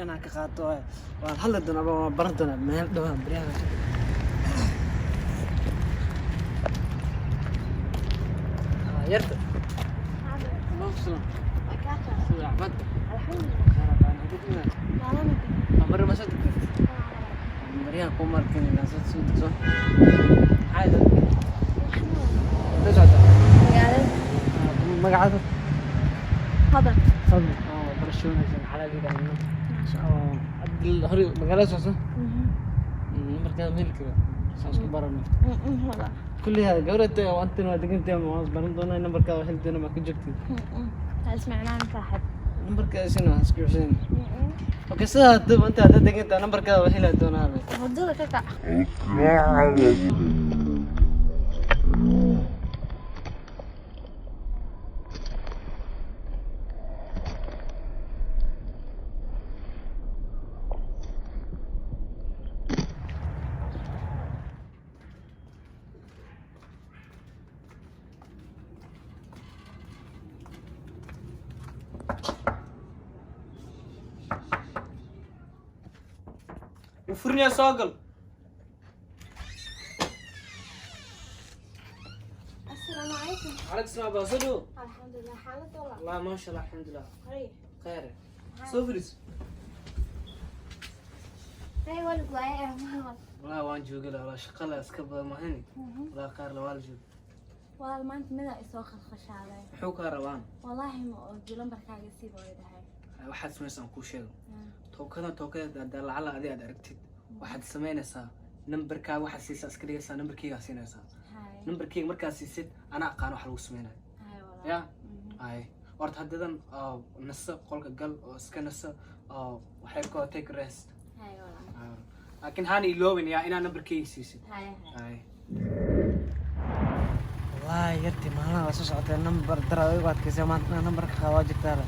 Inaan ka qaato waaye. Waan hadli doonaa, waan baran doonaa meel dhawaan baryahan. Ah, yarta. Allahu sida Axmed. Khayr baan ugu dhignaa. Mar ma soo degtay? Baryahan kuma arkin inaan soo soo degso. Maxay tahay? Intee socotaa? Magacaada? Fadli. Oo, barasho wanaagsan calaa liidaano. Oo, hadda hore magaalada socota? Markaa meel kale saan isku barano. Kulli hada gabadha intan waa degantahay, waan isbaran doonaa, nambarkaada waa heli doonaa, ma ka joogtid. Nambarkaada isina waan isku xuseen. Okay, sidaa hadaba inta hadda degantahay nambarkaada waa heli doonaa. Hurdada ka kac. Furniya, soo gal. Asalaamu calaykum. Calaykum salaam, baa soo dhowo. Alxamdulilah, xaalad wala. Wallahi maasha Allah, alxamdulilah. Horay. Khayr. Soo fadhiis. Ray wal waaye ma. Wallahi waan joogay la, wallahi shaqa la iska badan mahani. Wallahi qaar la waa la joogay. Walaal, maanta midaa isoo khalkhashaaday. Muxuu kaa rabaan? Wallaahi ma ogi, lambarkaaga sii baa dhahay. Waxaad samaysaan kuu sheego. Tookada tookada haddaa lacala adi aad aragtid, waxaad samaynaysaa nambarkaa waxaad siisaa iska dhigaysaa, nambarkeygaa siinaysaa. Hay. Nambarkeyga markaad siisid anaa aqaan waxa lagu samaynayo. Hay walaal. Ya ay horta haddadan oo naso, qolka gal oo iska naso oo waxay ka take rest. Hay walaal. Ah, laakiin haana iloobin yaa inaa nambarkeyga siisid. Hay hay. Ay wallaahi yartii maalmaha waa soo socotay, nambar dara igu adkaysay maanta inaan nambarka qaado waa jirtaa le.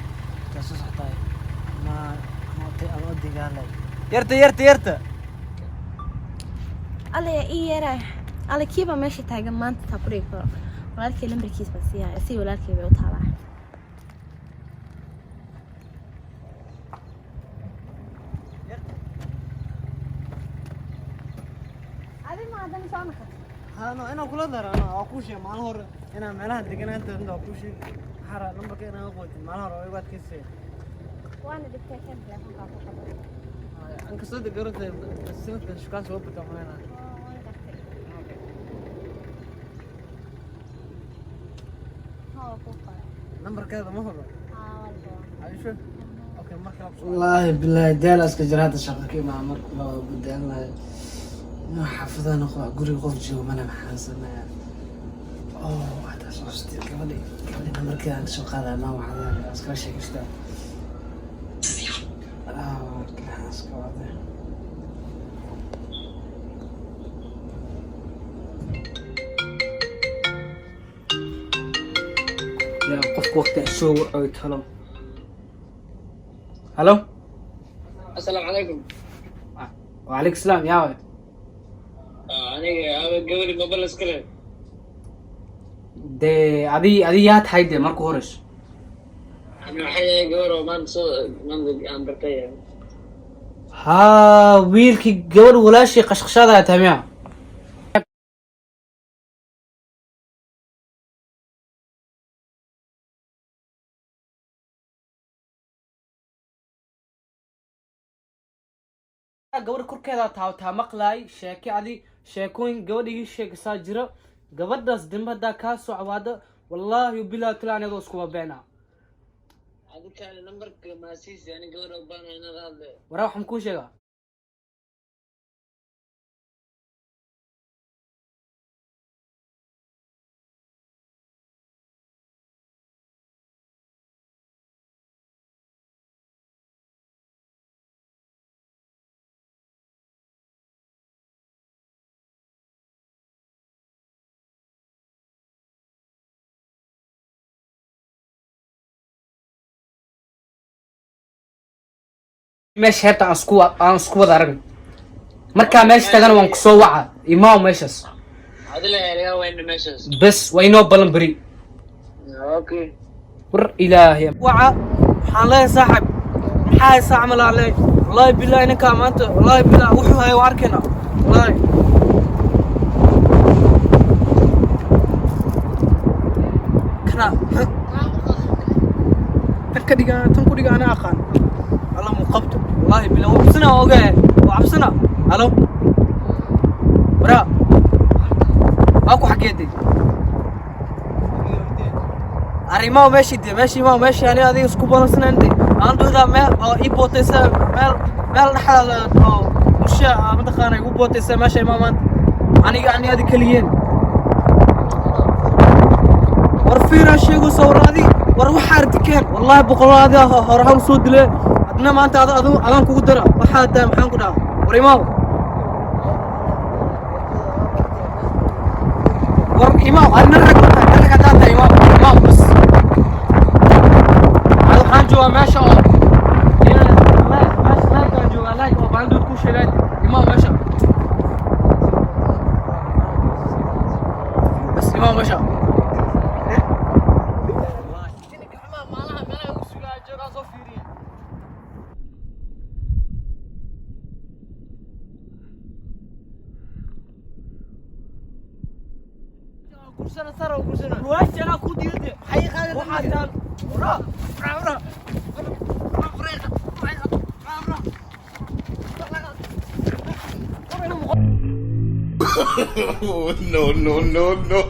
Intaa soo socotay ma ama u digaalay. Yarta, yarta, yarta. Alla yaa ii yeeraay. Alla kiiba meesha taagan maanta taa ku dhigi karo. Walaalkay lambarkiis baan siiyaa, si walaalkay bay u taalaa. Adi ma haddana soo noqotay? Hano inaan kula darano waa kuu sheeg maalin hore inaan meelaha deganaan doonto, waa kuu sheeg. Waxaa rabaa nambarka inaan qootid, maalin hore waa igu adkaysay. Waana dhigtay kan telefoonkaa ku qabay. Aan kasoo degaranta sanadkan shukaan soo bata maleyna. Waan gartay. Haa, waa kuu qoray. Nambarkeeda ma hubo. Haa, waa la rabaa. Are you sure? Okay, marka wallaahi bilaahi daal iska jira hadda, shaqa ka imaa marka waa gudaan lahay. Inuu xaafadaha noqo, guriga qof joogo mana, maxaan sameeyaa? Oh, hadda soo sitay gabadhi, gabadhi nambarkeeda aan kasoo qaadaya maa wacdaa, iskala sheekaystaa. Ah, waxaan iska wacday. Yaa qofku waqti soo wacoy talo. Halo. Asalaamu calaykum. وعليك السلام يا ولد. Aniga aba gabadhi mobile iska leh. Dee adi yaa tahay dee marka horeyso? Ani waxay yahay gabar oo maanta soo maanta aan bartay. Haa, wiilkii gabadh walaashii qashqashaada tahay miya? Gabadha korkeeda taawataa maqlaay sheeke, adi sheekooyin gabadha ii sheegaysaa jiro. Gabadhaas dambe haddaa kaa soo cawaado, wallaahi bilaa tulaa anigoo iskuba beenaa. Adikaani nambarka maasiisi, ani gabar oo baana inaad hadle. Waraa, waxaan kuu sheegaa. Meesha heebta aan isku wada aragno. Markaa meesha tagana waan kusoo waca, imaaw meeshaas. Adila laga weyna meeshaas. Bes waa inoo balan beri. Okay. War ilaahay waca, waxaan leeyahay saaxib, maxaa haysaa camal aan leeyahay. Wallaahi billahi, ninkaa maanta, wallaahi billahi, wuxuu hayo waa arkayna, wallaahi. Kana tan ka dhiga, tan ku dhiga, ana aqaan. Alla mu qabto, wallaahi billahi, waa cabsana, waa ogahay, waa cabsana. Halo, waraa, waa ku xageeday arrimaha meeshii dee, meeshii ma meeshii ani adiga isku balansanaan dee, aan dhuudaa meel oo ii bootaysa, meel dhexda oo bulsha mataqaana igu bootaysa meesha imaa maanta, aniga ani adi keliyeen. War fiiraa sheego sawraadi, war waxaa artikeen, wallaahi boqolaadi hore hawl soo dilee, adna maanta ad adu adaan kugu dara. Waxaa taa maxaan ku dhaha? War imaaw, war imaaw, adna rag ma tahay? Rag haddaa tahay, imaaw, imaaw bas. Hada waxaan joogaa meesha oo meesha joogaa, like oo baandood ku sheegay. Imaaw meesha bas, imaaw meesha. No, no, no, no.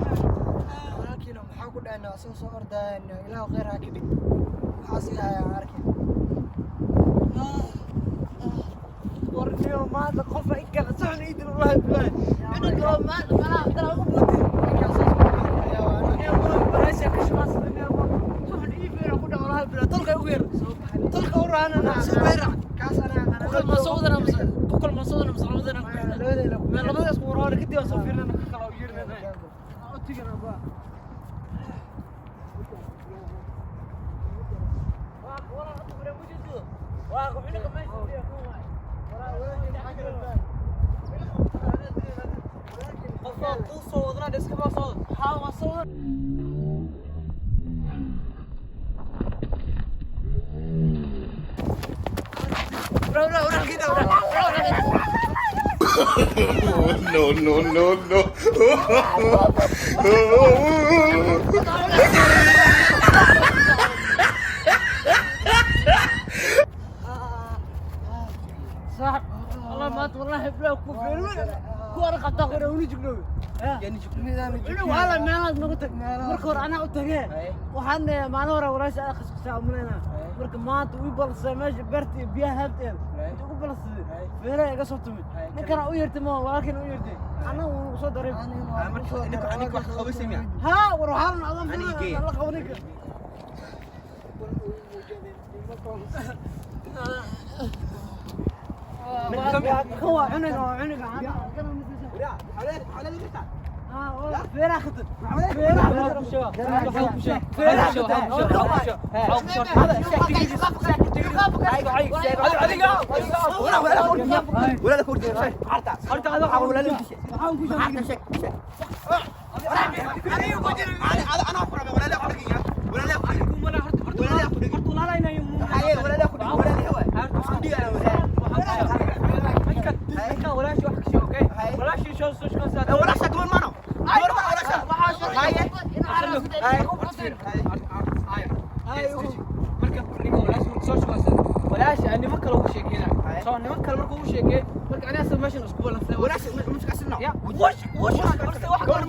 Walaalkiina maxaa ku dhahnaa? Asoo soo ordayaan, ilaah khayr ha ka dhig. Waxaa sii hayaa aan arkay. Warniyo, maanta qofa i kala socon ii dil, wallahi billahi, cunuga oo maanta malaha dara ugu bootay. Kaas anaa labada. No, no, no, no. والله ما والله بلا كفر كور قطع غير وني jigno wala meelaad nagu tag. Marka hore anaa u tagee, waxaan maalin hore walaasha aan khaskhasa umaleynaa. Marka maanta uu balsay meesha beerta iyo biyaha habteen inta ugu balsaday, feeraha iga soo tumid. Ninkana u yeertay, ma walaalkina u yeertay, anna wuu soo daray. Haa, war waxaan adan la qabo ninka. Kan waa cunuga, waa cunuga. Feeraha khatar, feeraha khatar, feeraha khatar. Walaasha niman kale ugu sheekeynaa soo, niman kale markuu ugu sheekeey, marka aniga asal meeshan isku balansanay. Ya wash wash horta wax kale.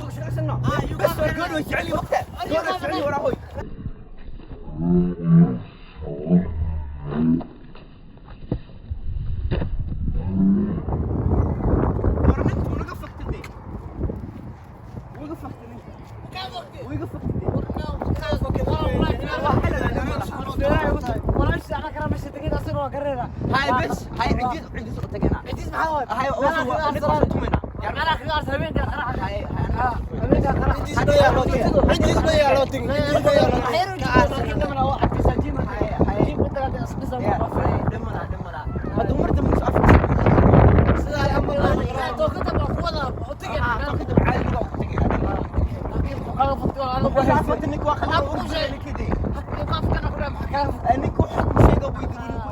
Walaasha ana kala meesha tegay, asagana waa gareera. Cidiis maxaa waay? Meelaha kaga arsa habeenka qaraxa, habeenka qaraxa.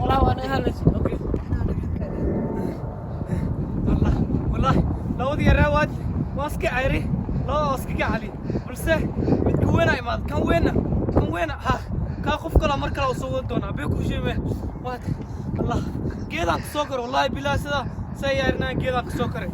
Walaa waa naga hadlaysa. Okay. Allah, wallahi labadii yaraa waa iska cayri, labada waa iska gacali, balse midka weyna imaad, kan weyna, kan weyna ha kaa qof kale mar kale u soo wadi doonaa bee kuu sheeme. Waad Allah, geedaan kasoo koray, wallahi bilahi, sida saa yaarinaan geedaan kasoo koray.